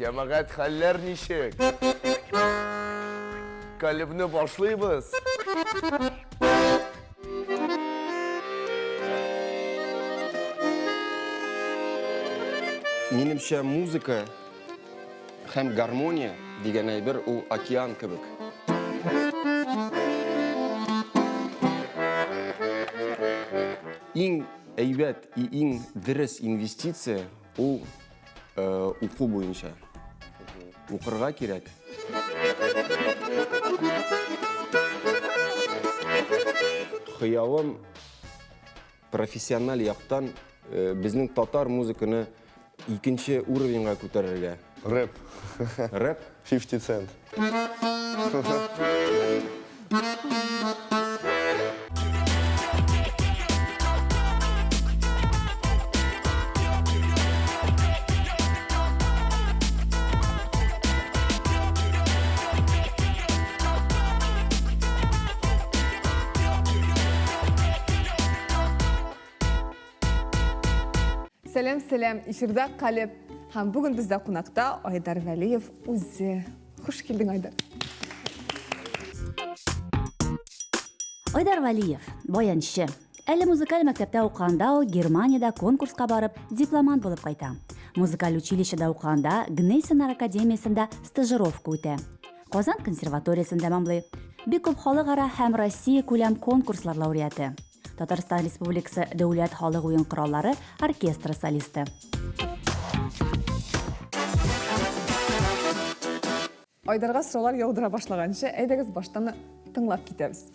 Җәмәгать, хәлләр ничек? Калебне башлыйбыз. Минемчә, музыка һәм гармония дигән әйбер ул океан кебек. Иң әйбәт и иң дөрес инвестиция ул уку буенча. Укырга кирәк. Хыялым профессиональ яктан безнең татар музыканы икенче уровеньга күтәрергә. Рэп. Рэп? 50 Cent. Сәлам, сәлам, эфирда Калеб. Һәм бүген бездә кунакта Айдар Вәлиев үзе. Хуш килдең, Айдар. Айдар Вәлиев, баянчы. Әле музыкаль мәктәптә укыганда ул Германиядә конкурска барып, дипломант булып кайта. Музыкаль училищеда укыганда Гнейсенар академиясендә стажировка үтә. Казан консерваториясен тәмамлый. Бик күп халыкара һәм Россия күләм конкурслар лауреаты. Татарстан Республикасы Дәүләт халык уен кораллары оркестры солисты. Айдарга сораулар яудыра башлаганчы, әйдәгез баштан тыңлап китәбез.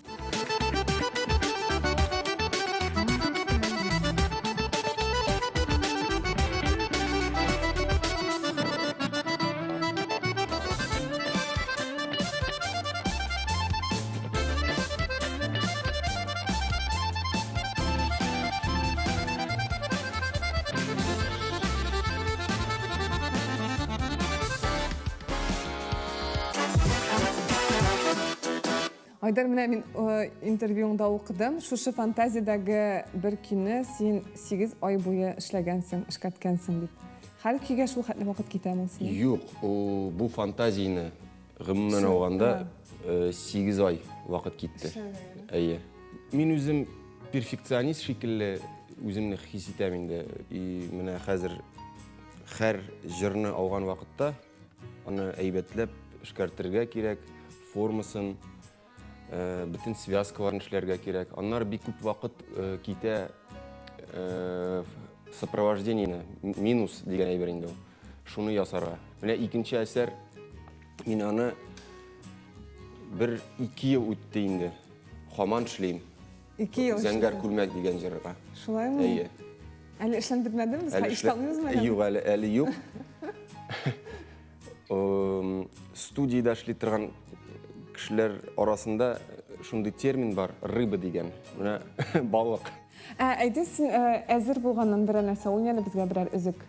Айдар, менә мин э, интервьюңда укыдым. Шушы фантазиядәге бер көйне син 8 ай буе эшләгәнсең, эшкәрткәнсең дип. Һәр көйгә шул хәтле вакыт китәме ул синең? Юк, ул бу фантазияне Гомумән алганда, 8 ай вакыт китте. Әйе. Мин үзем перфекционист шикелле үземне хис итәм инде. И менә хәзер һәр җырны алган вакытта аны әйбәтләп эшкәртергә кирәк, формасын, бөтен связкаларын эшләргә кирәк. Аннары бик күп вакыт китә сопровождениене, минус дигән әйбер инде ул. Шуны ясарга. Менә икенче әсәр, мин аны бер ике ел үтте инде. Хаман эшлим. Ике ел. Зәңгәр күлмәк дигән җырга. Шулаймы? Әйе. Әле эшләнеп бетмәдеме? Без ишетә алмыйбызмы әле? Юк, әле, әле юк. Студиядә эшли торган кешеләр арасында шундый термин бар, рыба дигән. Менә балык. Ә, әйдә син әзер булганнан берәр нәрсә уйна әле безгә берәр өзек.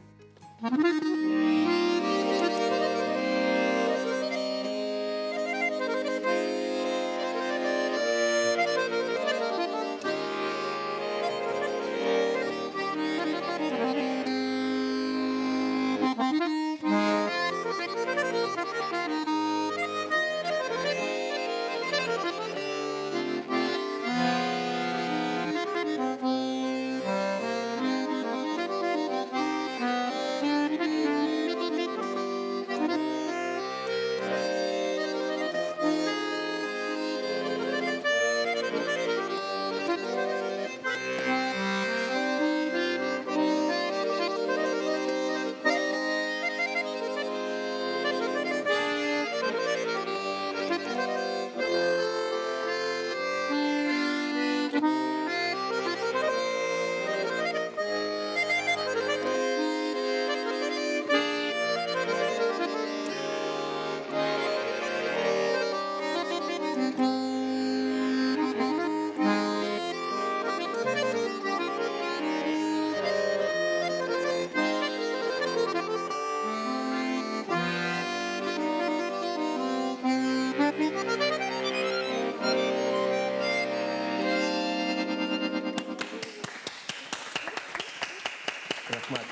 Рәхмәт.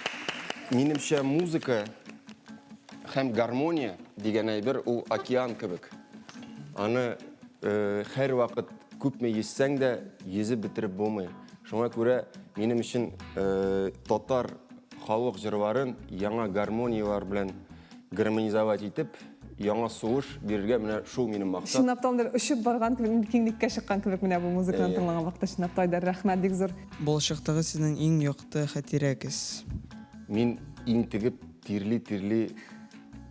Минемчә, музыка Һәм гармония дигән әйбер ул океан кебек. Аны һәрвакыт күпме йөзсәң дә, йөзеп бетереп булмый. Шуңа күрә минем өчен татар халык җырларын яңа гармонияләр белән гармонизовать итеп, яңа сулыш бирергә менә шул минем максат. Чынлап та андый очып барган кебек, киңлеккә чыккан кебек менә бу музыканы тыңлаган вакытта чынлап та Айдар, рәхмәт бик зур. Балачактагы сезнең иң якты хатирәгез? Мин интегеп, тирли-тирли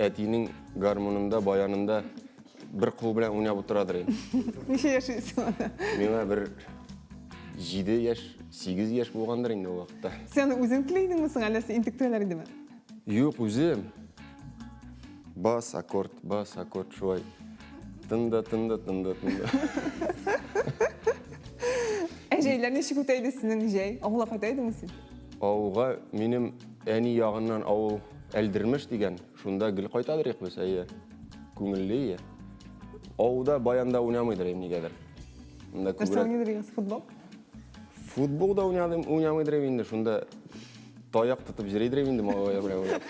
әтинең гармунында, баянында бер кул белән уйнап утырадыр идем. Ничә яшь идең анда? Миңа бер 7 яшь, 8 яшь булгандыр инде ул вакытта. Сен аны үзең тели идеңме соң, әллә син интектерәләр идеме? Юк, үзем. Бас, аккорд, бас, аккорд, шулай. Тында, тында, тында, тында. Ә җәйләр ничек үтә иде синең җәй? Авылга кайта идеңме син? Авылга минем әни ягыннан авыл Әлдермеш дигән, шунда гел кайтадыр идек без, әйе. Күңелле ие. Авылда баянда уйнамыйдыр инде нигәдер. Монда күбрәк. Нәрсә уйныйдыр идегез? Футбол? Футбол да уйнадым, уйнамыйдыр инде, шунда таяк тотып йөридер инде малайлар белән уйнап.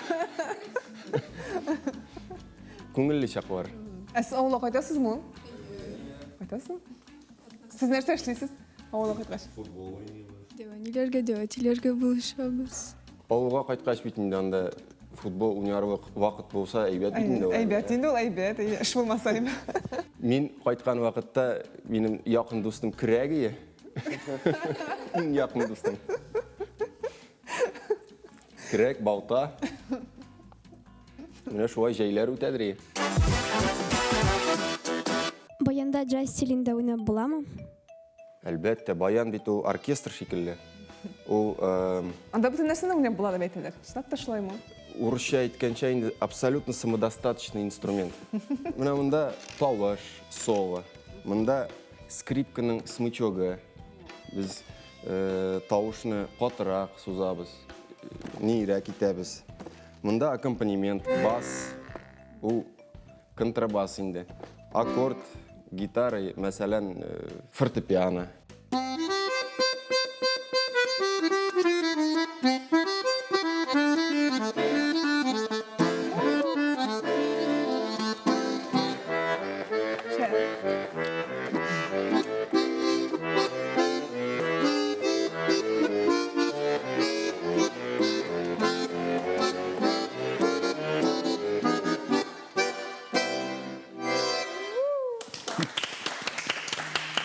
Күңелле чаклар. Ә сез авылга кайтасызмы? Кайтасың? Сез нәрсә эшлисез авылга кайткач? Футбол уйныйбыз. Дәү әниләргә, дәү әтиләргә булышабыз. Авылга кайткач бит инде анда футбол уйнарлык вакыт булса, әйбәт бит инде ул. Әйбәт инде ул, әйбәт. Эш булмаса әйбәт. Мин кайткан вакытта минем якын дустым көрәк ие. Иң якын дустым. Көрәк, балта. Менә шулай җәйләр үтәдер ие. Баянда джаз стилендә уйнап буламы? Әлбәттә, баян бит ул оркестр шикелле. Ул Анда бөтен нәрсәне уйнап була дип әйтәләр. Чынлап та шулаймы? Урысча әйткәнчә инде абсолютно самодостаточный инструмент. Менә монда тавыш, соло. Монда скрипканың смычогы. Без тавышны катырак сузабыз, нирәк итәбез. Монда аккомпанемент, бас, ул контрабас инде. Аккорд, гитара, мәсәлән, фортепиано.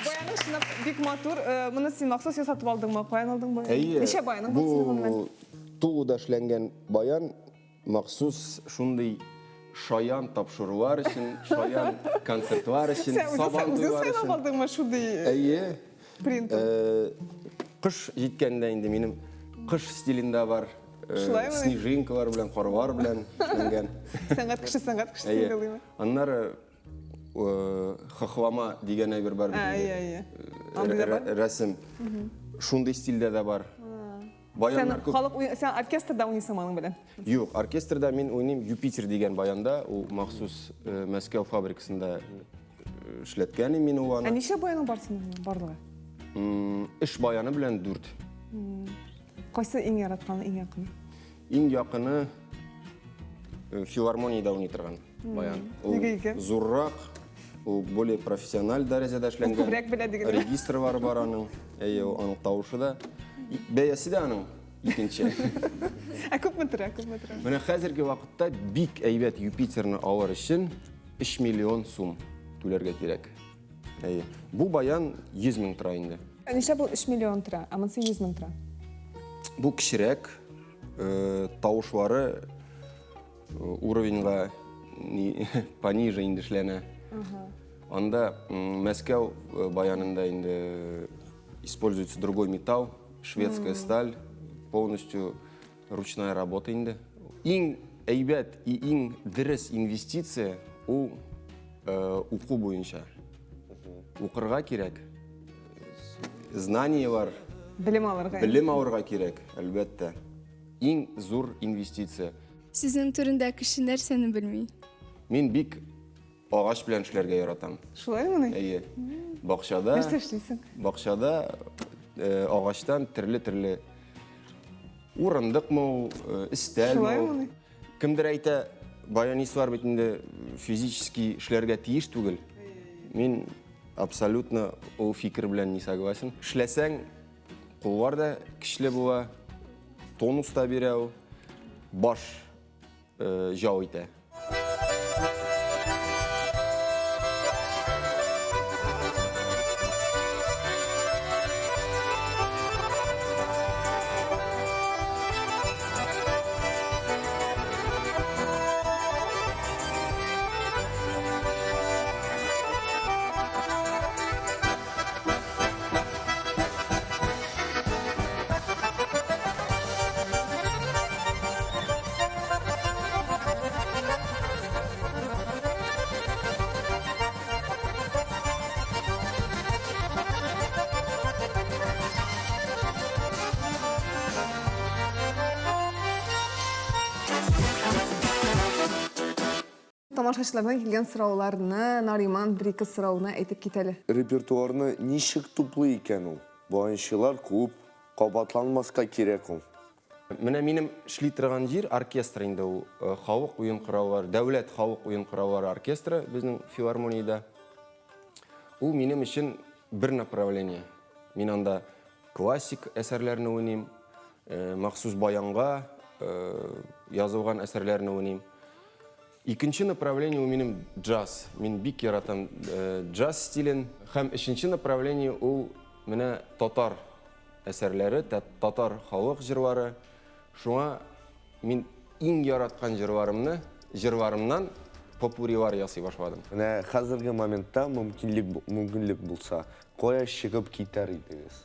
Баяның чынлап бик матур. Э, моны син махсус ясатып алдыңмы? Каян алдың баян? Әйе. Ничә баяның бар синең гомумән? Бу Тулуда эшләнгән баян махсус шундый шаян тапшырулар өчен, шаян концертлар өчен, Сен үзең сабан үзең туйлар сайлап өчен. алдыңмы шундый Әйе. принт? Э, Кыш җиткәндә инде минем кыш стилендә бар. Э, Шулаймы? Снежинкалар белән, карлар белән эшләнгән. Сәнгать кеше, сәнгать кешесе Әйе. инде ул, димме? Аннары э, хохлама дигән әйбер бар бит Ә, инде. Әйе, әйе. Андый да бар? Рәсем. Шундый стильдә дә бар. Сен Баяннар күп. халык уй- сен оркестрда уйныйсың аның белән. Юк, оркестрда мин уйныйм Юпитер дигән баянда, ул махсус э, Мәскәү фабрикасында э, эшләткән мин ул Ә аны. ничә баяның бар синең барлыгы? Эш баяны белән дүрт. Кайсы иң яратканы, иң якыны? Иң якыны э, филармониядә уйный торган баян. Ул Нигә икән? зуррак, ул более профессиональ дәрәҗәдә эшләнгән. күбрәк белә дигән. Регистрлары бар аның. Әйе, аның тавышы да. Бәясе дә аның икенче. Ә күпме тора, күпме тора? Менә хәзерге вакытта бик әйбәт Юпитерны алыр өчен 3 миллион сум түләргә кирәк. Әйе. Бу баян 100 мең тора инде. Ә нишләп ул 3 миллион тора, ә монысы 100 мең тора? Бу кечерәк, э, тавышлары э, уровеньга ни, пониже инде эшләнә. Анда Мәскәү э, баянында инде используется другой металл, шведская сталь, полностью ручная работа инде. Иң әйбәт и иң дөрес инвестиция ул уку буенча. Укырга кирәк. Знаниелар, Белем алырга. белем алырга кирәк, әлбәттә. Иң зур инвестиция. Сезнең турында кеше нәрсәне белми? Мин бик агач белән эшләргә яратам. Шулаймыни? Әйе. Бакчада Нәрсә эшлисең? Бакчада э, агачтан төрле-төрле урындыкмы ул, э, өстәлме ул. Шулаймыни? Кемдер әйтә, баянистлар бит инде физически эшләргә тиеш түгел. Мин абсолютно ул фикер белән не согласен. Эшләсәң, куллар да көчле була, тонус та бирә ул, баш җау итә. Тамашачылардан килгән сорауларны, Нариман бер-ике сорауны әйтеп кит әле. Репертуарны ничек туплый икән ул? Баянчылар күп, кабатланмаска кирәк ул. Менә минем эшли торган җир оркестр инде ул, халык уен кораллары, дәүләт халык уен кораллары оркестры безнең филармониядә. Ул минем өчен бер направление. Мин анда классик әсәрләрне уйныйм, махсус баянга язылган әсәрләрне уйныйм. Икенче направление ул минем джаз. Мин бик яратам джаз стилен. Һәм өченче направление ул менә татар әсәрләре, татар халык җырлары. Шуңа мин иң яраткан җырларымны, җырларымнан попурилар ясый башладым. Менә хәзерге моментта мөмкинлек мөмкинлек булса, кая чыгып китәр идегез?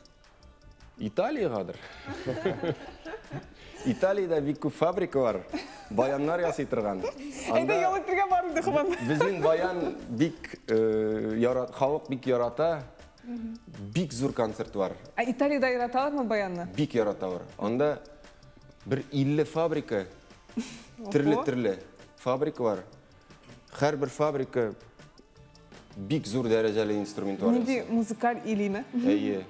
Италиягәдер. Италиядә бик күп фабрикалар, баяннар ясый торган. Әйдә ял итәргә бар инде, Хубан. Безнең баян бик ярат, халык бик ярата. Бик зур концертлар. Ә Италиядә яраталармы баянны? Бик яраталар. Анда бер 50 фабрика, төрле-төрле фабрикалар. Һәрбер фабрика бик зур дәрәҗәле инструментлар. Нинди музыкаль илиме? Әйе.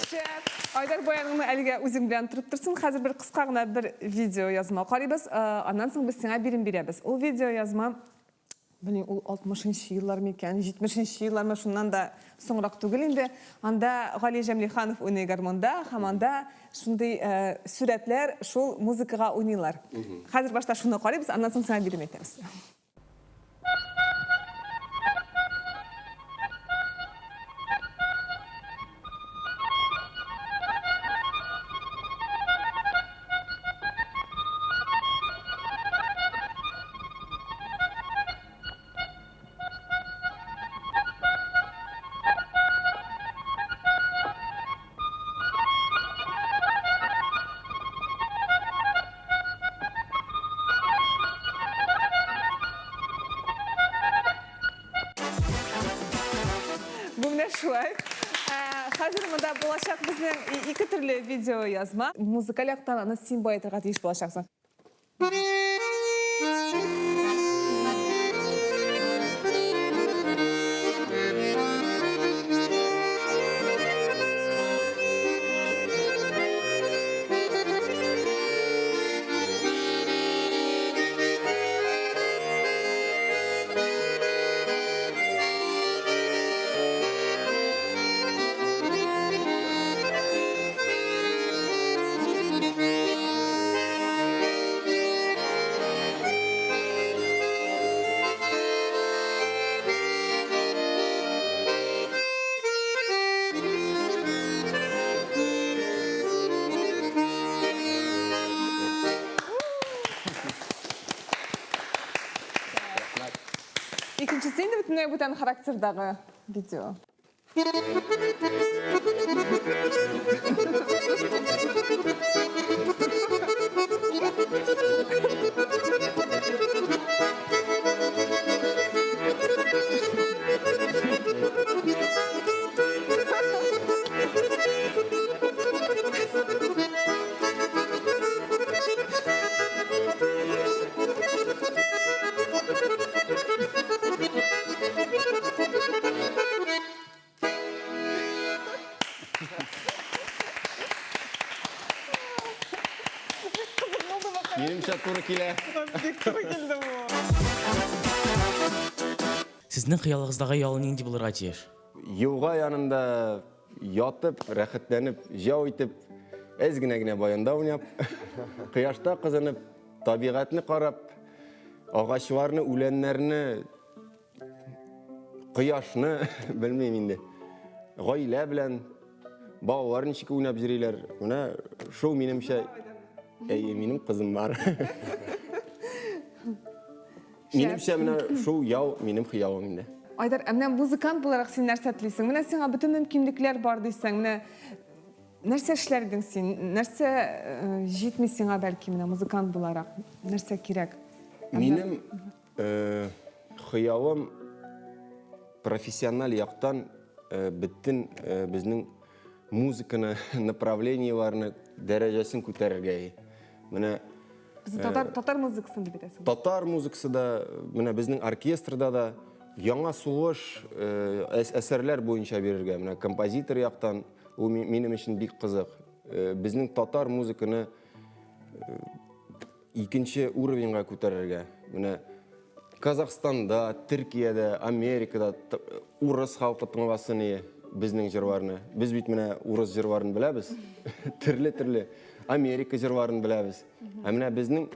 Шәп. Айдар баяныңны әлегә үзең белән торып торсын. Хәзер бер кыска гына бер видео язма карыйбыз. Аннан соң без сиңа бирем бирәбез. Ул видео язма, белмим, ул 60 еллар микән, 70 еллармы, шуннан да соңрак түгел инде. Анда Гали Җәмлиханов уйный гармунда һәм анда шундый сурәтләр шул музыкага уйныйлар. Хәзер башта шуны карыйбыз, аннан соң сиңа бирем әйтәбез. Менә шулай. Ә, Хәзер монда булачак безнең ике төрле видео язма. Музыкаль яктан аны син баетырга тиеш булачаксың. Икенчесе инде бөтенләй бүтән характердагы видео. Минемчә туры килә. Бик туры килде бу. Сезнең хыялыгыздагы ял нинди булырга тиеш? Елга янында ятып, рәхәтләнеп, җау итеп, әз генә генә баянда уйнап, кояшта кызынып, табигатьне карап, агачларны, үләннәрне, кояшны, белмим инде. Гаилә белән балалар ничек уйнап йөриләр. Менә шул минемчә, әйе, минем кызым бар. Минемчә, менә шул ял минем хыялым инде. Айдар, ә менә музыкант буларак син нәрсә телисең? Менә сиңа бөтен мөмкинлекләр бар дисәң, менә нәрсә эшләр идең син? Нәрсә э, җитми сиңа бәлки менә музыкант буларак? Нәрсә кирәк? Минем э, хыялым профессиональ яктан э, бөтен безнең музыканы, направлениеләрне, дәрәҗәсен күтәрергә. Менә Без татар, татар музыкасын дип әйтәсең. Татар музыкасы да, менә безнең оркестрда да яңа сулыш әсәрләр буенча бирергә. Менә композитор яктан ул минем өчен бик кызык. Безнең татар музыканы икенче уровеньга күтәрергә. Менә Казахстанда, Төркиядә, Америкада урыс халкы тыңласын ие безнең җырларны. Без бит менә урыс җырларын беләбез. Төрле-төрле Америка җырларын беләбез. Ә менә безнең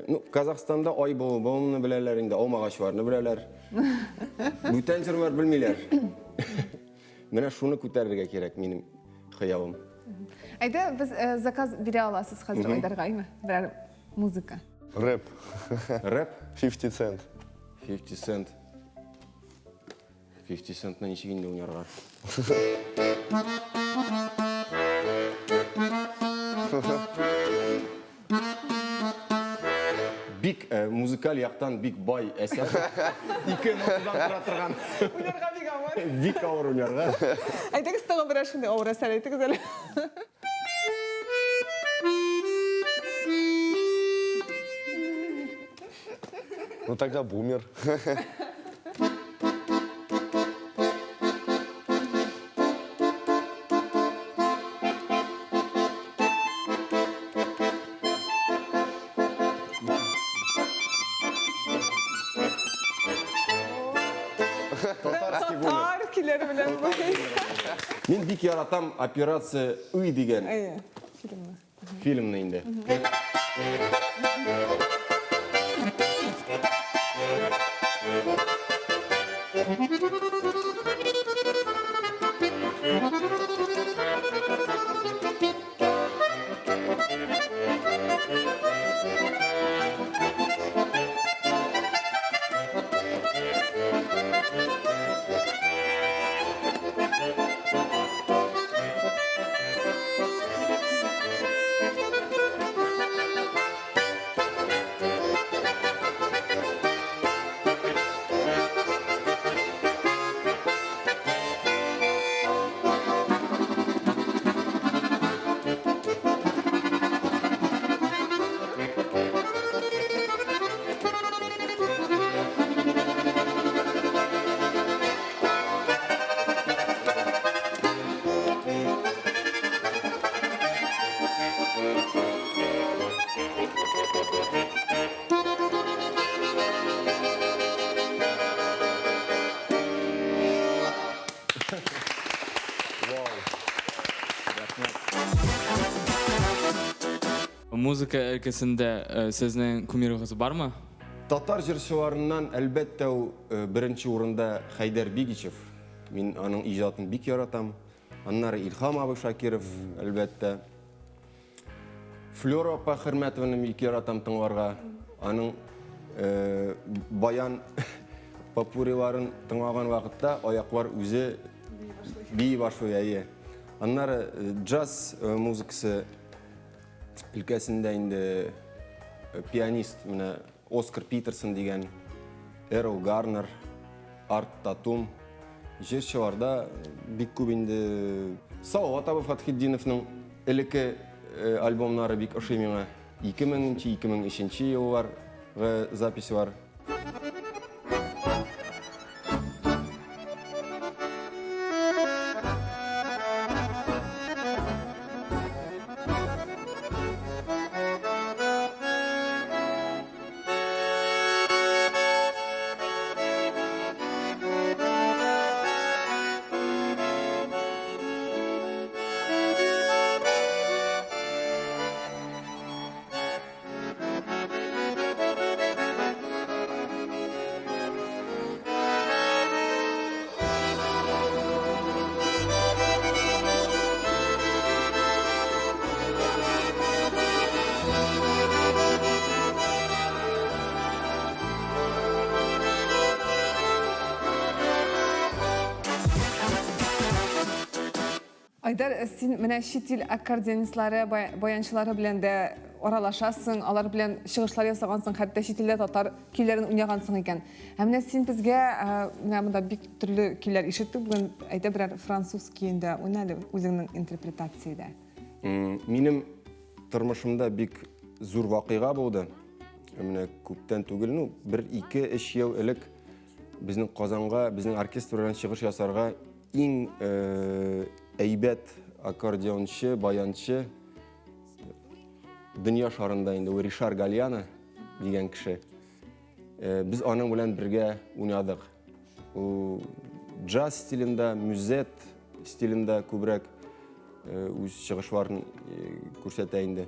ну, Казахстанда ай болболны беләләр инде, алмагачларны беләләр. Бүтән җырлар белмиләр. Менә шуны күтәрергә кирәк минем хыялым. Әйдә, без э, заказ бирә аласыз хәзер Айдарга, әйме? Берәр музыка. Рэп. Рэп 50 Cent. 50 Cent. 50 Centны ничек инде уйнарга? Бик э, музыкаль яктан бик бай әсәр. Ике нотадан тора торган. Уйнарга бик авыр. Бик авыр уйнарга. Әйтегез тагын берәр шундый авыр әсәр әйтегез әле. Ну тогда бумер. Татарский бумер. Татар көйләре белән бу. Мин бик яратам Операция Ы дигән Әйе, фильмны. Фильмны инде. Музыка өлкәсендә э, сезнең кумирыгыз бармы? Татар җырчыларыннан, әлбәттә, ул э, беренче урында Хәйдәр Бигичев. Мин аның иҗатын бик яратам. Аннары Илһам абый Шакиров, әлбәттә. Флера апа Хөрмәтованы бик яратам тыңларга. Аның э, баян попуриларын тыңлаган вакытта аяклар үзе бии башлый, әйе. Аннары э, джаз э, музыкасы өлкәсендә инде э, пианист менә Оскар Питерсон дигән, Эрл Гарнер, Арт Татум. Җырчыларда бик күп инде. Салават абый Фатхетдиновның элекке э, альбомнары бик ошый миңа. 2000-нче, 2003 елларгы записьлар. Айдар, э, син менә чит ил аккордеонистлары, баянчылары белән дә аралашасың, алар белән чыгышлар ясагансың, хәтта чит илдә татар көйләрен уйнагансың икән. Ә менә син безгә э, менә монда бик төрле көйләр ишеттек бүген, әйдә берәр француз көен дә уйна әле үзеңнең интерпретациядә. Минем тормышымда бик зур вакыйга булды. Менә күптән түгел, ну, бер, ике, өч ел элек безнең Казанга, безнең оркестр белән чыгыш ясарга иң э, әйбәт аккордеончы, баянчы дөнья шарында инде ул Ришар Гальяно дигән кеше. Э, без аның белән бергә уйнадык. Ул джаз стилендә, мюзет стилендә күбрәк э, үз чыгышларын э, күрсәтә инде.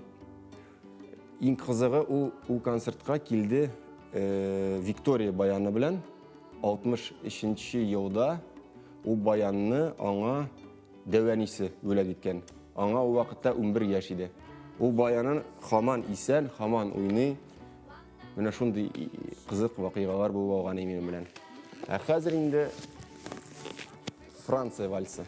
Иң кызыгы ул ул концертка килде Виктория баяны белән. 63 елда ул баянны аңа дәү әнисе бүләк иткән. Аңа ул вакытта 11 яшь иде. Ул баянын хаман исән, хаман уйный. Менә шундый кызык вакыйгалар булып алган минем белән. Ә хәзер инде Франция вальсы.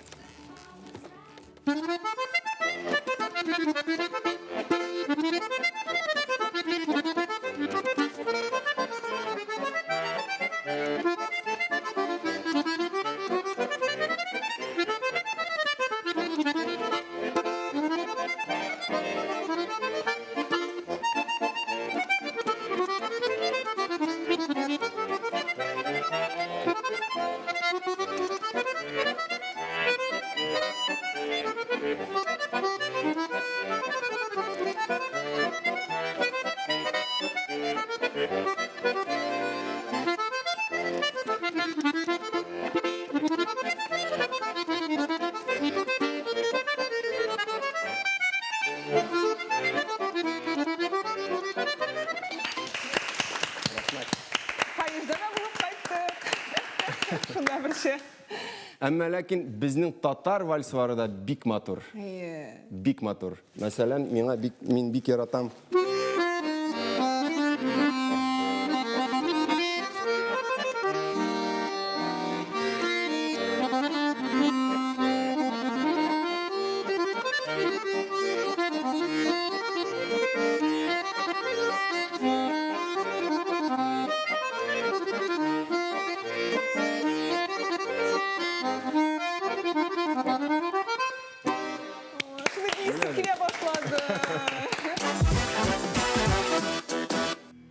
Парижда да булып кайттык. Шунда берчә. Әмма ләкин безнең татар вальслары да бик матур. Әйе. Бик матур. Мәсәлән, миңа бик мин бик яратам. Шуны киесе килә башлады.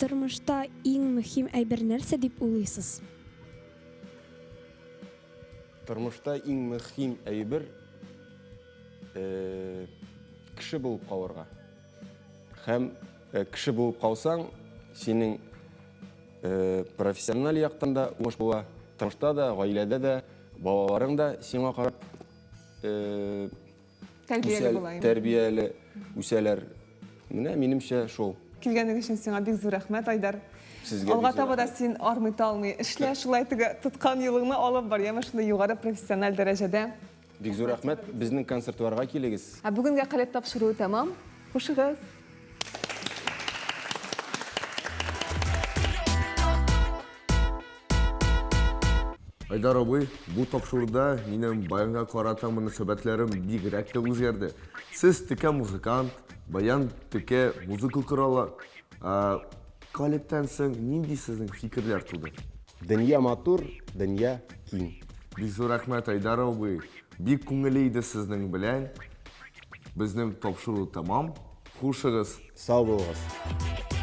Тормышта иң мөһим әйбер нәрсә дип уйлыйсыз? Тормышта иң мөһим әйбер э, кеше булып калырга. Һәм э, кеше булып калсаң, синең э, профессиональ яктан да уңыш була, тормышта да, гаиләдә дә. Балаларың да сиңа карап тәрбияле була. Тәрбияле үсәләр. Менә минемчә шул. Килгәнең өчен сиңа бик зур рәхмәт, Айдар. Сезгә Алга бик зур таба да син армый-талмый эшлә, шулай теге тоткан юлыңны алып бар, яме шундый югары профессиональ дәрәҗәдә. Бик зур рәхмәт. Безнең концертларга килегез. Ә бүгенгә Калеб тапшыруы тәмам. Хушыгыз! Айдар абый, бу тапшыруда минем баянга карата мөнәсәбәтләрем бигрәк тә үзгәрде. Сез текә музыкант, баян текә музыка коралы. Ә, Калебтән соң нинди сезнең фикерләр туды? Дөнья матур, дөнья киң. Бик зур рәхмәт, Айдар абый. Бик күңелле иде сезнең белән. Безнең тапшыру тәмам. Хушыгыз. Сау булыгыз.